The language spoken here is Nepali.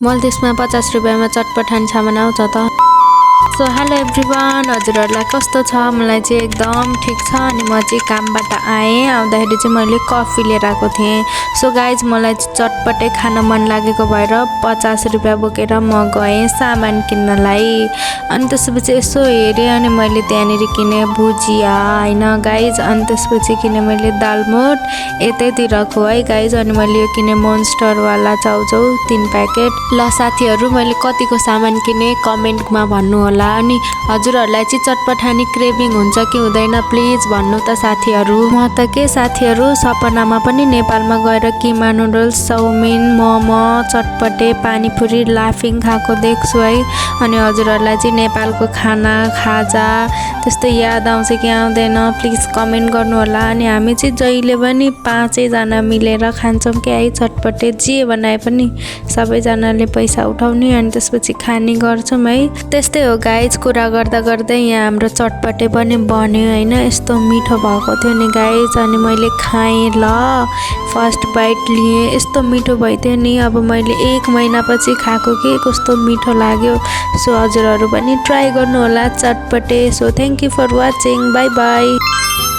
मल्देशमा 50 रुपैयाँमा चटपटानी सामान आउँछ त। सो हेलो एभ्रिवान, हजुरहरूलाई कस्तो छ? मलाई चाहिँ एकदम ठिक छ। अनि म चाहिँ कामबाट आएँ, आउँदाखेरि चाहिँ मैले कफी लिएर आएको थिएँ। सो गाइज, मलाई चाहिँ चटपटे खान मन लागेको भएर 50 रुपैयाँ बोकेर म गएँ सामान किन्नलाई। अनि त्यसपछि यसो हेरेँ अनि मैले त्यहाँनिर किनेँ भुजिया होइन गाइज। अनि त्यसपछि किनेँ मैले दालमोट यतैतिरको है गाइज। अनि मैले यो किनेँ मोन्स्टरवाला चाउचाउ 3 प्याकेट। ल साथीहरू, मैले कतिको सामान किनेँ कमेन्टमा भन्नु होला। अनि हजुरहरूलाई चाहिँ चटपटानी क्रेभिङ हुन्छ कि हुँदैन प्लिज भन्नु त साथीहरू। म त के साथीहरू, सपनामा पनि नेपालमा गएर किमा नुडल्स, चाउमिन, मोमो, चटपटे, पानीपुरी, लाफिङ खाएको देख्छु है। अनि हजुरहरूलाई चाहिँ नेपालको खाना खाजा त्यस्तो याद आउँछ कि आउँदैन प्लिज कमेन्ट गर्नु होला। अनि हामी चाहिँ जहिले पनि 5 जना मिलेर खान्छौँ कि है चटपटे, जे बनाए पनि सबैजनाले पैसा उठाउने अनि त्यसपछि खाने गर्छौँ है। त्यस्तै हो गाइज, कुरा गर्दा गर्दै यहाँ हाम्रो चटपटे पनि बन्यो होइन। यस्तो मिठो भएको थियो नि गाइज। अनि मैले खाएँ, ल फर्स्ट बाइट लिएँ, यस्तो मिठो भइदियो नि। अब मैले 1 महिनापछि खाएको कि कस्तो मिठो लाग्यो। सो हजुरहरू पनि ट्राई गर्नु होला chatpate. So thank you for watching, bye by.